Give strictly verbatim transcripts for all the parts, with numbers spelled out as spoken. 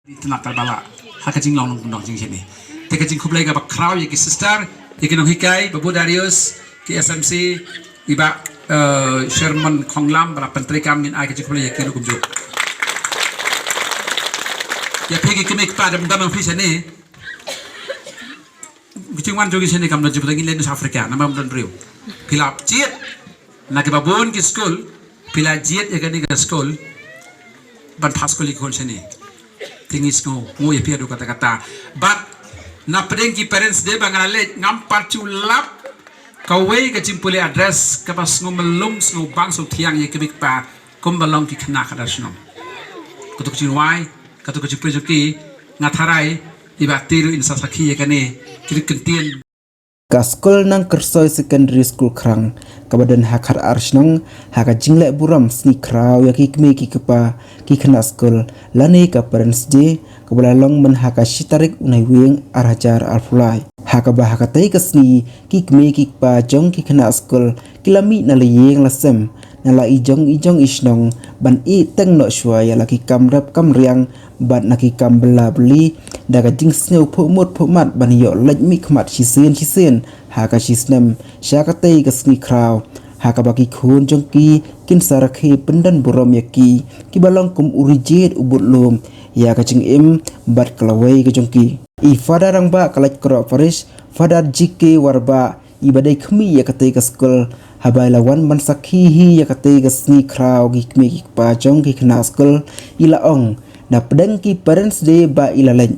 Ri tna kal bala ha ka jinglong nongkyndong jingshane. Te ka jingkhublei kaba khraw ïa ki sister, ïa ki nonghikai, Babu Darius, ki S M C, i Bah, eh, Sherman Khonglam, ba la pyntreikam, ngin ai ka jingkhublei ïa ki ruh kumjuh. Ïa phi ki kmie ki kpa dang dang phi shane. Ki jingwan jong ki shane kam don jingpyntang, ngin leit North Africa, namar ym don briew. Phi la jied na kiba bun ki skul, phi la jied ïa kane ka skul ban phah skul ïa ki khun shane. Te ngi sngew nguh ïa phi haduh katta katta. Bad na pdeng ki Parents' Day ba nga la leit, ngam pat ju lap kawei ka jingpule address kaba sngew myllung, sngew bang, sngew thiang ïa ki kmie ki kpa kumba long ki khynnah khadar shnong. Kato ka jingrwai, kato ka jingpule jong ki, nga tharai i Bah Tiru in sa sakhi ïa kane, ki ktien. Ka skul Nongkyrsoi Secondary School Krang, kaba don ha Khadar shnong, ha ka jingleh burom sngi khraw ïa ki kmie ki kpa ki khynnah skul, lane ka Parents' Day, kaba la long myn ha ka shi tarik u Naiwieng ar hajar arphew lai. Ha kaba ha katei ka sngi ki kmie ki kpa jong ki khynnah skul ki la mih na la ïing la sem, na la i jong i jong i shnong, ban ïeh teng noh shuwa ïa la ki kam rep kam riang bad na ki kam bylla bylli, da ka jingsngew phuh mut phuh mat ban ïoh leit mih khmat shisien shisien ha ka shi snem sha katei ka sngi khraw, ha kaba ki khun jong ki kin sa rakhe pyndon burom ïa ki, kiba long kum u rijied u budlum ïa ka jingim bad ka lawei ka jong ki. I Father Rangbah ka Laitkroh Parish, Father G K Warbah, iba dei khmih ïa katei ka skul, haba i la wan ban sakhi hi ïa katei ka sngi khraw ki kmie ki kpa jong ki khynnah skul, i la ong, na pdeng ki Parents' Day ba i la leit,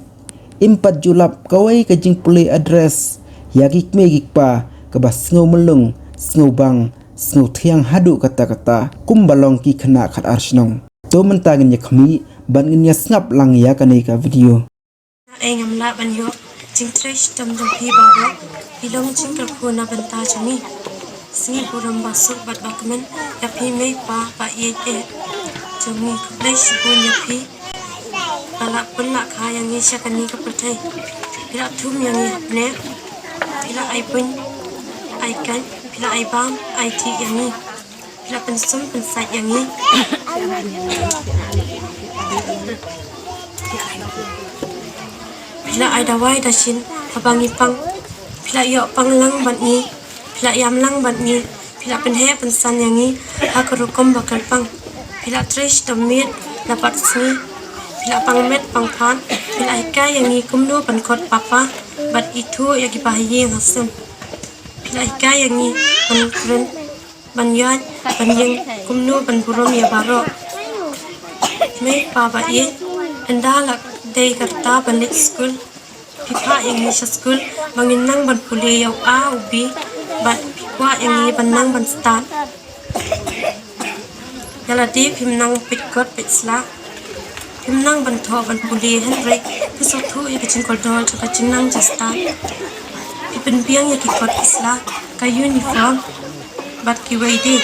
im pat ju lap kawei ka jingpule address ïa ki kmie ki kpa kaba sngew myllung, sngew bang, sngew thiang haduh katta katta kumba long ki khynnah Khadar shnong. To mynta ngin ïa khmih bad ngin ïa sngap lang ïa kane ka video. Ai ngam lah ban ïoh jingtrei shitom jong phi baroh, phi long jingkyrkhu na bynta jong ngi. Sngi burom ba suk bad ba kmen ïa phi mei pa ba ïeit eh jong ngi. Khublei shibun ïa phi ba la pynlah kha ïa ngi sha kane ka pyrthei. Phi la thum ïa ngi hapdeng, phi la ai buiñ ai kaiñ, phi la ai bam ai dih ïa ngi. Phi la pynsum pynsait ïa ngi. Phi la ai dawai dashin haba ngi pang. Phi la ïoh pang lang bad ngi. Phi la ïam lang bad ngi. Phi la pynheh pynsan ïa ngi ha ka rukom ba kyrpang. Phi la trei shitom miet la bad sngi. Phi la pang met pang phad. Phi la hikai ïa ngi kumno ban khot papa bad ithuh ïa kiba ha ïing ha sem. Phi la hikai ïa ngi ban kren, ban ïaid, ban ïeng, kumno ban burom ïa baroh. Mei pa ba ïeit, ynda la dei ka rta ban leit skul, phi phah ïa ngi sha skul ba ngin nang ban pule ïa u A u B, bad phi kwah ïa ngi ban nang ban stad. Ïa lade phim nang peit kot peit sla, phim nang ban thoh ban pule, hynrei phi sngewthuh ïa ka jingkordor jong ka jingnang jingstad. Phi pynbiang ïa ki kot ki sla, ka uniform bad kiwei de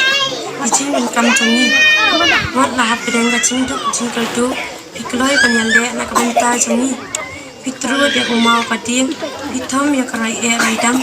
ki jingdonkam jong ngi. Wat la hapdeng ka jingduk jingkyrduh, phi kloi ban ïaleh na ka bynta jong ngi. Phi trud ïa u maw ka dieng, phi thom ïa ka rai eh rai dam.